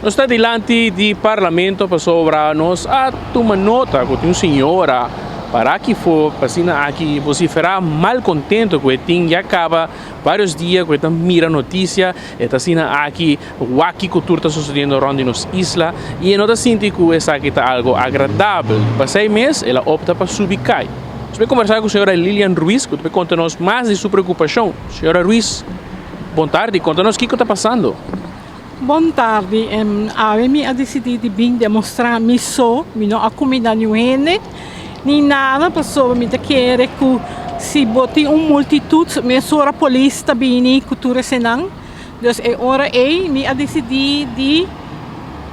Nos ta dilanti di Parlamento pasobra nos a tuma nota cu tin un señora para aki for pa asina aki vocifera malcontento cu e tin ya caba varios dia cu e ta mira noticia e ta asina aki wak kico tur ta sucediendo rond di nos isla y e no ta sinti cu esaki ta algo agradabel. Pasey mes el a opta pa subi cay. Nos bay conversa cu señora Lilian Ruiz cu ta bay conta nos mas di su preocupacion. Señora Ruiz, bon tardi, conta nos kico ta pasando. Bon tardi, awe mi a disidí di bin demostrá mi so, mi no a kumindá niun hende ni nada pasobra mi ta kere ku si bo tin un multitut mesora polis ta bini ku tur esenan. Dus e ora ei mi a disidí di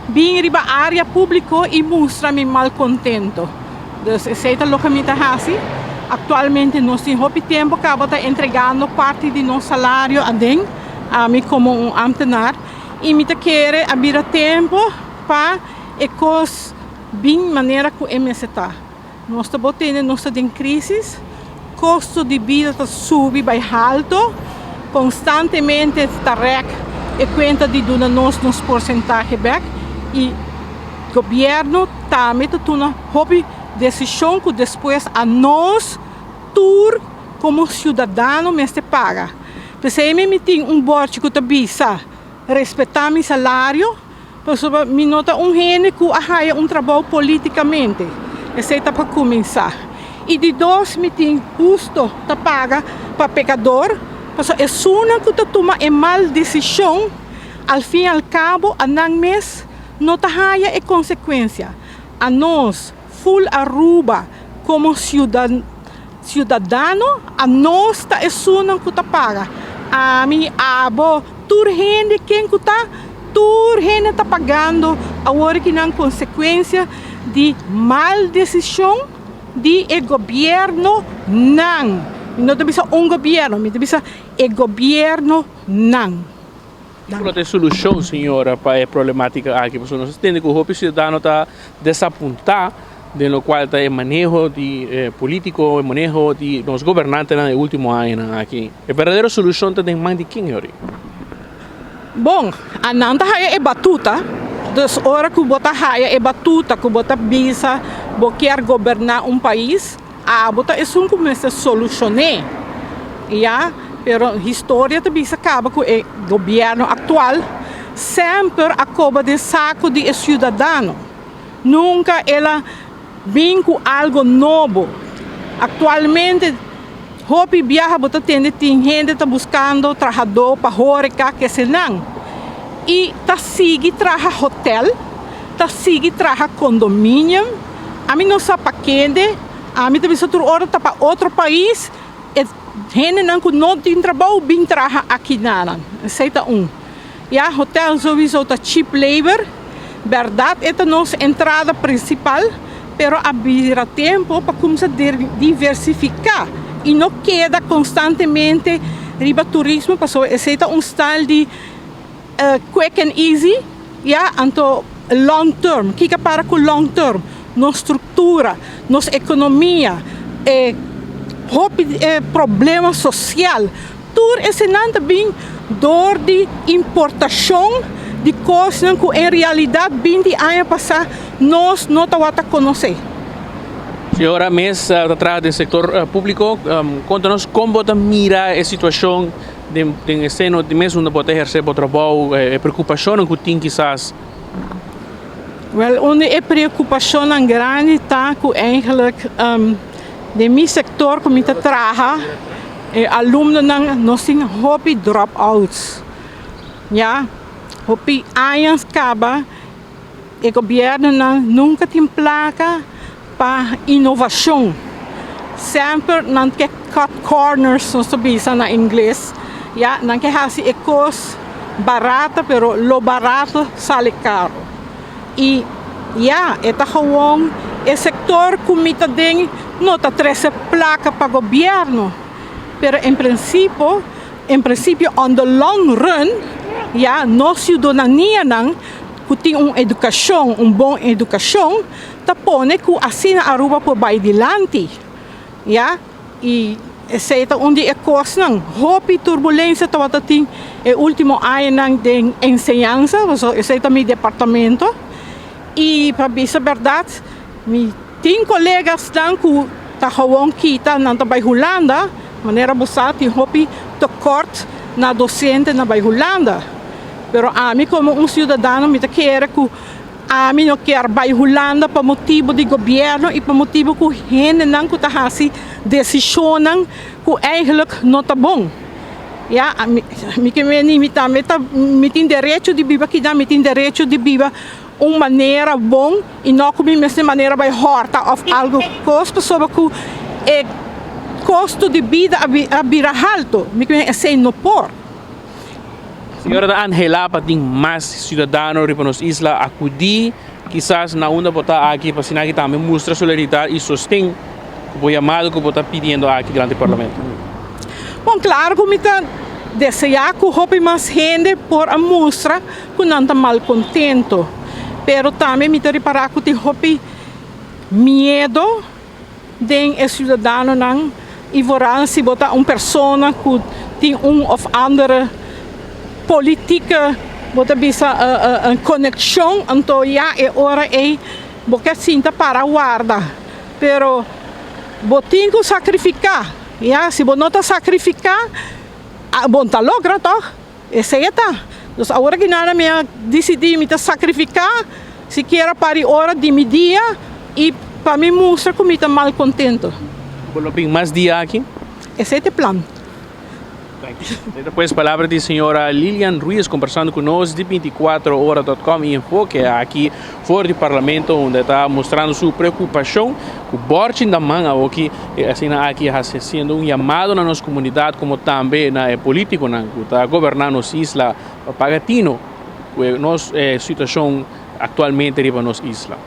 bin riba área públiko i mustra mi malkontento. Dus esei ta loke mi ta hasi. Aktualmente nos tin hopi tempu kaba ta entregando parti di nos salario aden. Ami komo un ámtenar i mi ta kere a bira tempu pa e kos bin manera ku e mester ta. Nos ta bo tende nos ta den krísis, kosto di bida ta subi bai halto, konstantemente ta rèk e kuenta di duna nos nos porsentahe bèk i gobièrnu tambe ta tuma hopi desishon ku despues a nos tur komo siudadano mester paga. P'esei mi mi tin un bòrchi ku ta bisa, Respetá mi salario, pasobra mi no ta un hende ku a haya un trabou polítikamente. Esei ta pa kuminsá. I di dos, mi tin husto ta paga pa pekador, pasobra esunnan ku ta tuma e mal desishon, al fin i al kabo a nan mes no ta haya e konsekuensia. Anos, Full Aruba como ciudadano a nos ta esunnan cu ta paga. Ami, abo, tur hende ken cu ta, tur hende ta pagando awor ki nan consecuencia di mal decision di e gobierno nan. Mi no ta bisa un gobierno, mi ta bisa e gobierno nan. Kiko ta e solushon, señora, pa e problematika aki? Pasobra nos a tende ku hopi siudadano ta desapuntá den lokual ta e maneho di e polítiko, e maneho di nos gobernantenan e último añanan aki. E berdadero solushon ta den man di ken, Yori? Bon, a nan ta haya e batuta. Dus ora ku bo ta haya e batuta ku bo ta bisa bo kier goberná un pais, Abo ta esun ku mester solushon'é, ya, pero historia ta bisa kaba ku e gobièrnu aktual semper a koba den saku di e siudadano. Nunka el a bin ku algo nobo. Aktualmente hopi biaha bo ta tende tin hende ta buskando trahadó pa horeka kesenan i ta sigui traha hotel, ta sigui traha kondominium. Ami no sa pa kende, ami ta bisa tur ora ta pa otro pais, e hendenan ku no tin trabou bin traha aki nanan. Esei ta un. Ya, hotel souiso ta cheap labor, bèrdat e ta nos entrada prinsipal, pero a bira tempu pa kumsa diversifiká i no keda konstantemente riba turismo pasobra esei ta un style di Quick and easy, ya, anto long term, kiko para ku long term? Nos struktura, nos ekonomia, e hopi problema sosial, tur esenan ta bin dor di importashon di kosnan ku en realidat binti aña pasá nos no tabata konosé. Señora mes ta traha den sektor públiko, konta nos kon bo ta mira e situashon Den den e seno di mes unda bo ta ehersé bo trabou, e preokupashonnan ku tin kisas? Wèl, un di e preokupashonnan grandi ta ku eigentlik den mi sektor ku mi ta traha, e alumnonan nos tin hopi drop-outs. Ya, hopi aña kaba e gobièrnunan nunka tin plaka Pa inovashon. Semper nan ke cut corners nos ta bisa na ingles. Ya, nan ke hasi e kos barata pero lo barato sali karo. I ya, e ta gewoon e sektor ku mi ta den no ta trese plaka pa gobièrnu, pero en prinsipo, en prinsipio on the long run, ya, nos siudadanianan ku tin un edukashon, un bon edukashon, Ta pone cu asina Aruba por bay dilanti, ya, y Esei ta un di e kosnan. Hopi turbulensia tabata tin e último añanan den enseñansa, pasobra esei ta mi departamento. I pa bisa bèrdat, mi tin kolegasnan ku ta gewoon kita, nan ta bai Hulanda. Manera bo sa tin hopi tekort na dosente na bai Hulanda. Pero ami komo un siudadano mi ta kere ku Ami no kier bai Hulanda pa motibu di gobierno y pa motibu cu hendenan cu ta haci decisionnan cu eigenlijk no ta bon. Ya, mi, mi ke meni mi tambe ta, mi tin derecho di biba kinan, mi tin derecho di biba un manera bon y no cu mi mester manera bai horta of algo cos pasobra cu e costo di bida a bira halto. Mi ke meni esey no por. Señora ta anhelá pa tin mas siudadano riba nos isla akudí kisas na unda bo ta aki pa asina aki tambe mustra solidaridat i sosten ku bo yamado ku bo ta pidiendo aki dilanti parlamento. Bon, klaro ku mi ta deseá ku hopi mas hende por a mustra ku nan ta malkontento, pero tambe mi ta ripará ku tin hopi miedo den e ciudadanonan y vooral si bo ta un persona cu tin un of andere politieke bo ta bisa conexion anto ya e ora ey bo ke sinta para warda pero bo tin cu sacrifica ya si bo no ta sacrifica bo no ta logra toch. Esei e ta. Dus awor aki nada mi a disidí mi ta sakrifiká sikiera par di ora di mi dia i pa mi mustra ku mi ta malkontento. Bo lo bin mas dia aki? Esei ta e plan. Esei ta pues palabra di señora Lilian Ruiz kombersando ku nos di binticuatro ora dot com i enfoke aki for di parlamento unda e ta mustrando su preokupashon ku bòrchi na man awoki E asina aki a hasi haciendo un yamado na nos comunidad como tambe na e politiconan cu ta goberna nos isla pa paga tino cu e nos situacion actualmente riba nos isla.